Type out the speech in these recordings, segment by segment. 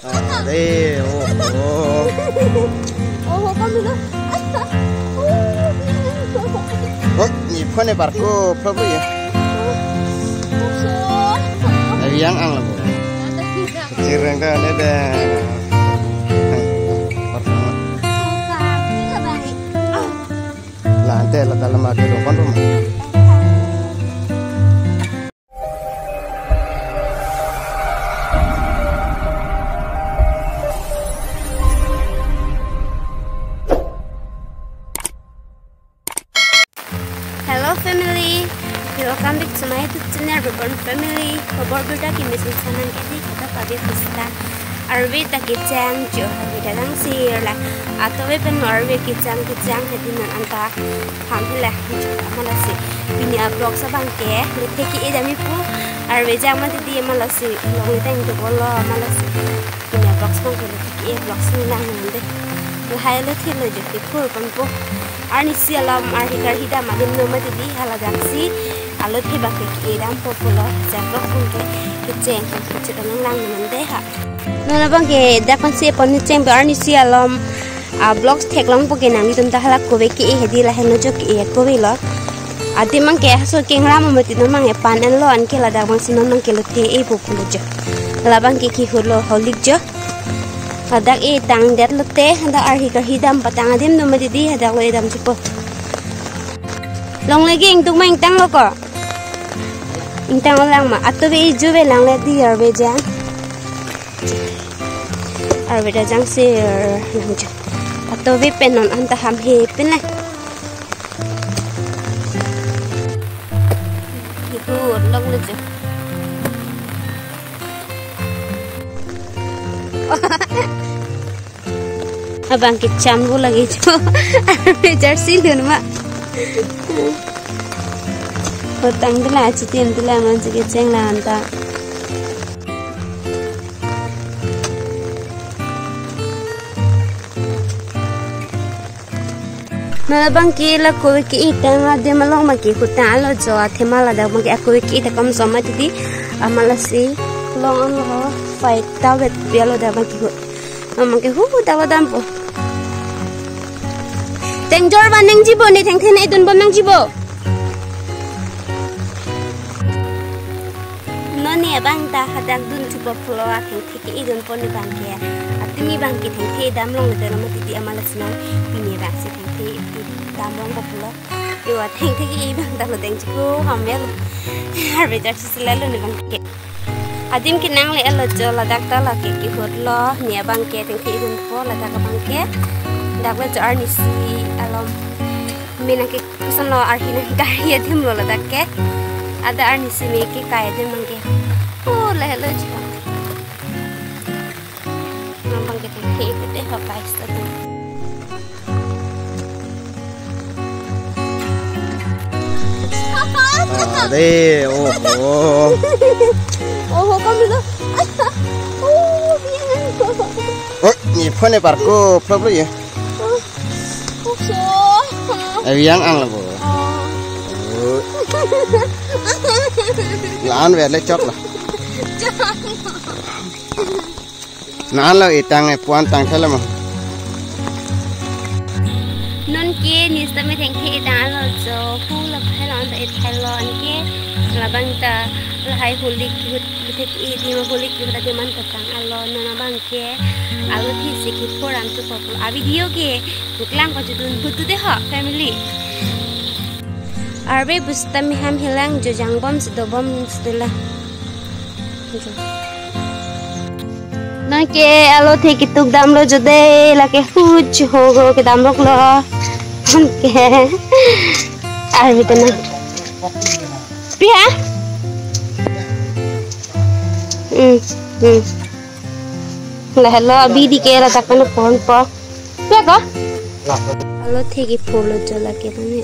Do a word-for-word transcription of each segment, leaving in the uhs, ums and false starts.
Are, oh, oh. Oh, kami na. Oh, ni phone parko, problem ya. Avi ang-ang lo. Cireng ta ne de. La ante la dalam ake lo kon rum. Hello family, welcome back to my YouTube channel, Reborn Family. Khobor birta kemesen sanang kedi kata pabe pusta. Arve ta kechang jo, arve ta jangsi la. Atove pen arve kechang kechang hedi non anta ham hela jo amalasi. Pini a-vlogs abang ke, lethe ke-e dam-i pu. Arve jang mati di amalasi, longle tang to bolo amalasi. Pini a-vlogs abang ke lethe ke-e vlogs ni lang nang de. Lahai lo thilo jo ke khur pon po. Arnisi alam arhi karhi dam adim no mati di hala jangsi. Alo the bak ke ke dam po pulo, ja vlog pon ke kecheng pon kecheng lang lang nang de ha. Non abang ke dak pon si pon ni cheng ba arnisi alam a-vlogs theklong po ke nanglitum ta hala kove ke-e hedi lahenlo jo ke-e kove lo. Adim abang ke haso kengram mati non abang ke pan enlo anke ladak abang si non abang ke lo the-e po pulo jo. Labang ke kihut lo holik jo. Hadak e tang det lote, hadak arhi karhi dam patang adim no mati di hadak lo e dam chipo. Longle ke ingtung ma ingtang lo ko. Ingtang lo lang ma, atove e juve lang le di arve jang. Arve ta jangsi lang jo. Atove pen non anta ham he pen le. Iku longle jo. Abang ke cham bu lagi jo. Arve jersey lun ma. Hotang dela, chitim dela, man si kecheng la anta. Non abang ke la kove ke-e tang adim along abang ke hutang alo jo, athema ladak abang ke a-kove ke-e ta kom som mati di amalasi long an lo fight ta vet pi alo dak abang ke hut. Abang ke hu hu ta lo dam po. Tengjor ba nangji bo ne thengthe ne dun bom nangji bo. Non ne abang ta hadak dun chupo pulo athengthe ke-e dun pon ne abang ke. Atumi abang ke thengthe dam longle te lo mati di amalasi non. Pini abang si thengthe dam long po pulo. Yo athengthe ke-e abang ta lo deng chiko hamel. Arve jersey sila lo ne abang ke. Adim ke nangle alo jo ladak ta la ke kihut lo ne abang ke thengthe dun po ladak abang ke. Dak lo jo arnisi alam. Mina ke koson lo arhi nang karhi adim lo ladak ke. Ada arnisi me ke kai adim abang ke. Oh, lahelo jo. Abang ke thengthe ipute ho guys ta tu. Are, oh, oh. Oh, kami na. Oh, biang. Oh, ni phone parko, problem ya. Oh, so. Avi ang-ang lo bo. Oh. Oh. La-an ve le chok la. Chok. Non lo e tang e puan tang thela ma. Non ke ni sita me thengthe e tang alo jo hu la phai lo anta e phai lo anke labang ta lahai holik kihut kihut e di ma holik kihut adim anta tang alo non abang ke alo thi si ke program tu ko a-video ke buklang ko judun butu de ho family. Arve pusita me ham helang jo jang bom si do bom si do la. Non ke alo the kituk dam lo jo de lake huch ho ho ke dam rok lo. Ke. Arve ta na. Pi ha? Hmm, hmm. Lahelo abi di ke ladak pen pon po. Pi ha ko? Alo the kiphur lo jo lake mane.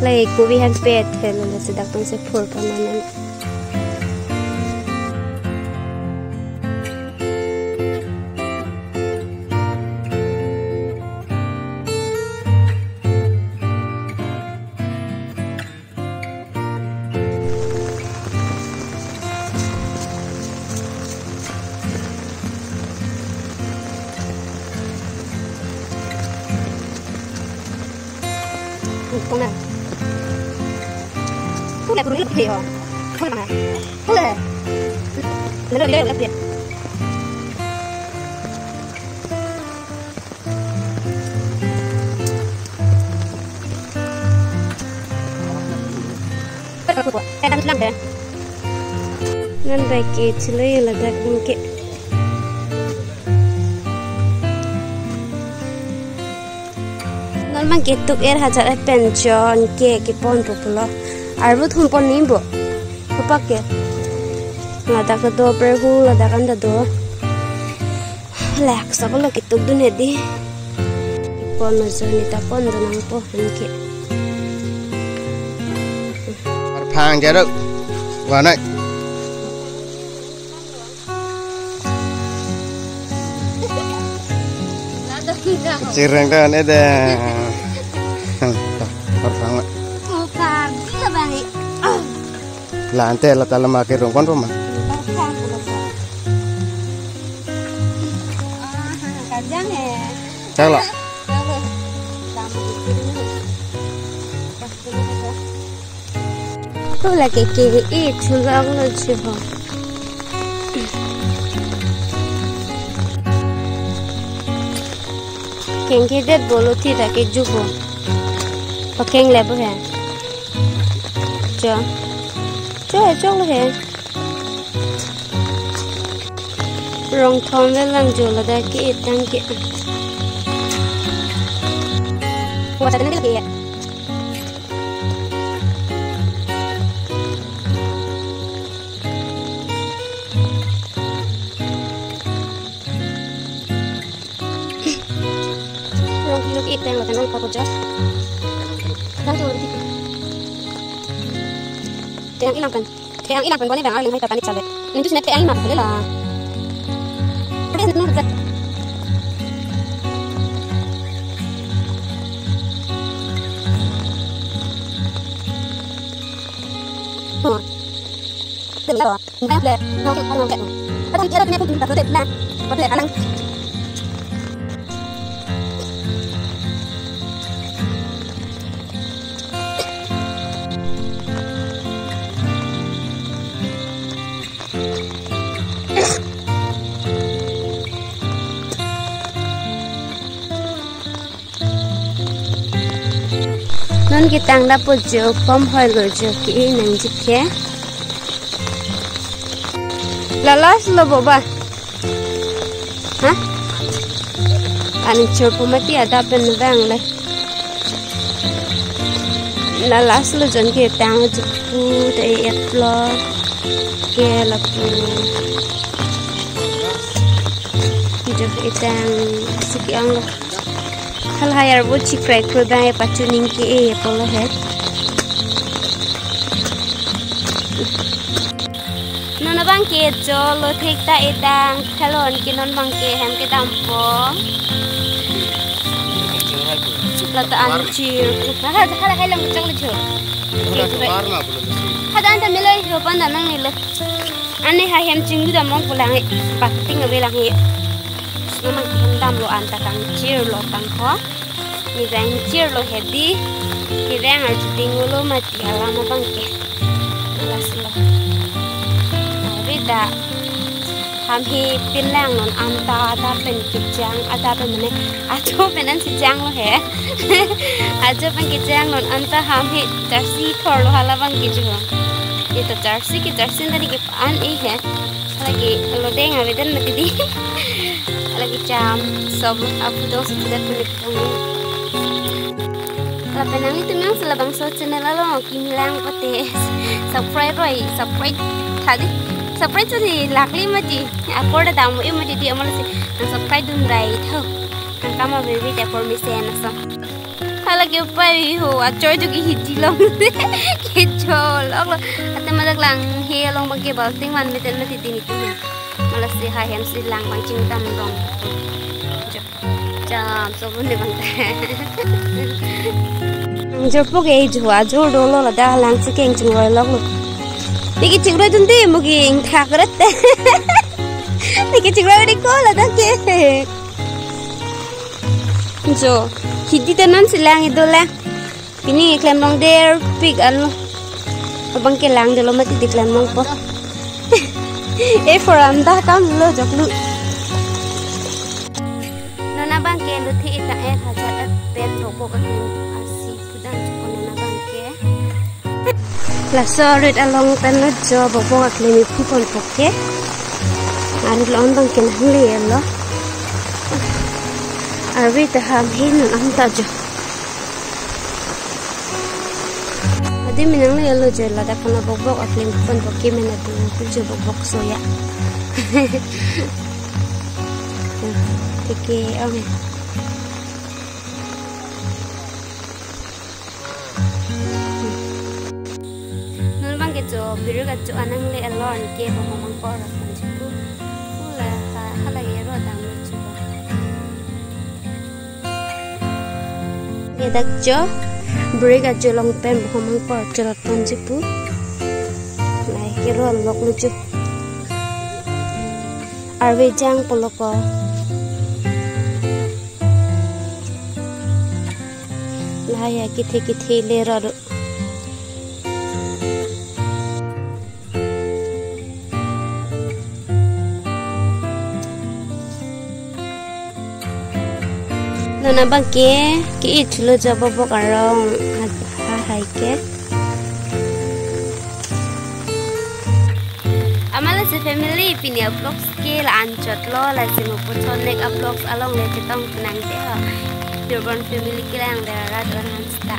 Lake kobi han pet helo lasi dak pen si phur pon mane. Kona. Kule kuru ni lo phe ho. Kule mana? Kule. Lelo lelo lelo phe. Non bai ke chilo ye ladak ke. Non abang ke tuk er hajar pen chon ke kepon po pulo. Arvo thum pon ni bo. Kopak ke. Ladak do berhu ladak anta do. Lak sa pulo ketuk dun hedi. Pon ajo ni ta pon dun nangpo anke. Arphang jaruk. Wanai. Cireng dan ede. Arphang. Arphang. Iya bang. Lante la tala ma ke rong kon roma. Kajang eh. Chalo. Ko lake ke e chulong lo chiho. Kengke det bolo thi ta ke jubo. Pakeng le bo he. Cho. Cho he chok lo he. Rong thom ve lang jo ladak ke-e tang ke. Wa sa tene ke. Rong kilo ke-e tang ladak rong kopo jos. Tang jo. Tang ilang kan. Theng ilang pen boni bang arling hai ta kanit chale. Ning tu sine theng imak bole la. Theng nu zat. Oh. Theng la. Ngai le. Ngai le. Ngai le. Kadang dia ada punya pun tak ada na. Pada alang. Non ketang da po jo pom hoi lo jo ke nang jike. Lalas lo bo ba. Ha? Ani chorpo mati adap pen bang le. Lalas lo jon ketang jupu te et lo ke lapu. Jo ketang siki ang lo. Hal hayar bo chikrai kro bang e pachuning ke e polo he. Non abang ke cholo thek ta etang thalon ke non abang ke hem kedam po. Lata anchir. Hada hada hai lang chang le jo. Hada anta melo ho pan da nang ni lo. Ani ha hem chingdu da mong pulang e. Bak ting ave lang e. Non abang ke hem dam lo anta kangchir lo tang ho. Ni bang chir lo hedi. Ni bang arju ting lo mati alam abang ke. Alas lo. Ave da. Ham hi pin lang non anta ada pen kejang ada pen mane. Ajo pen an si jang lo he. Ajo pen kejang non anta ham hi jersey thor lo hala abang ke jo. Ita jersey ke jersey tadi ke an e he. Lake lodeng avedet mati di. Lake cham sob apu dong sudah kulit dong. Lapen nanglitum yang si labangso channel along kimi lang pute subscribe roi, subscribe tha di. Subscribe si lakli mati. Apor da dam e mati di amal si nang subscribe dun rai tho. Nang kama baby te apor mesen aso. Hala ke pai ho, achoi jo ke hidi long. Ke chol, ok lo. Ate madak lang he along abang ke balting man meten mati dini tu. Mala si ha hem si lang abang chingdam rong. Jo. Cham, so bun de bang. Ang jo po ke jo, ajo dolo ladak lang si keng chingroi lok lo. Ni ke chingroi dun di, mo ke ingthak ret. Ni ke chingroi di ko ladak ke. Jo, hidi ta non si lang ido la. Pini klem long der pik anu. Abang ke lang dolo mati di klem longpo. A for anta kam lo joklu. Non abang ke luthe ita er hajat at pen bokbok aklem asi pudam chukon non abang ke. Laso road along pen lo jo bokbok aklem iphu ponpo ke. Ari lo abang ke nangle lo. Arve ta ham he non anta jo. Adi menang le lo jo ladak kono bokbok aklem ponpo ke mena tu tu jo bokbok soya. Tike ong. Non abang ke jo biru ka jo anang le alon ke bohong mangkor akan jipu. Hula ha hala ye ro dam lo jipu. Ke dak jo biru ka jo long pen bohong mangkor cholot pon jipu. Lai ke ro lok lo jo. Arve jang poloko. Lahai ya kithe kithe le ro do. Non abang ke ke-e chulo jo bokbok arong ha, ha hai ke. Amalasi family pini a-vlogs ke la-an chot lo, lasi mo puthot next a-vlogs along le chetong nang te ho. Pure Bond family ke lang dera rat ran han sta.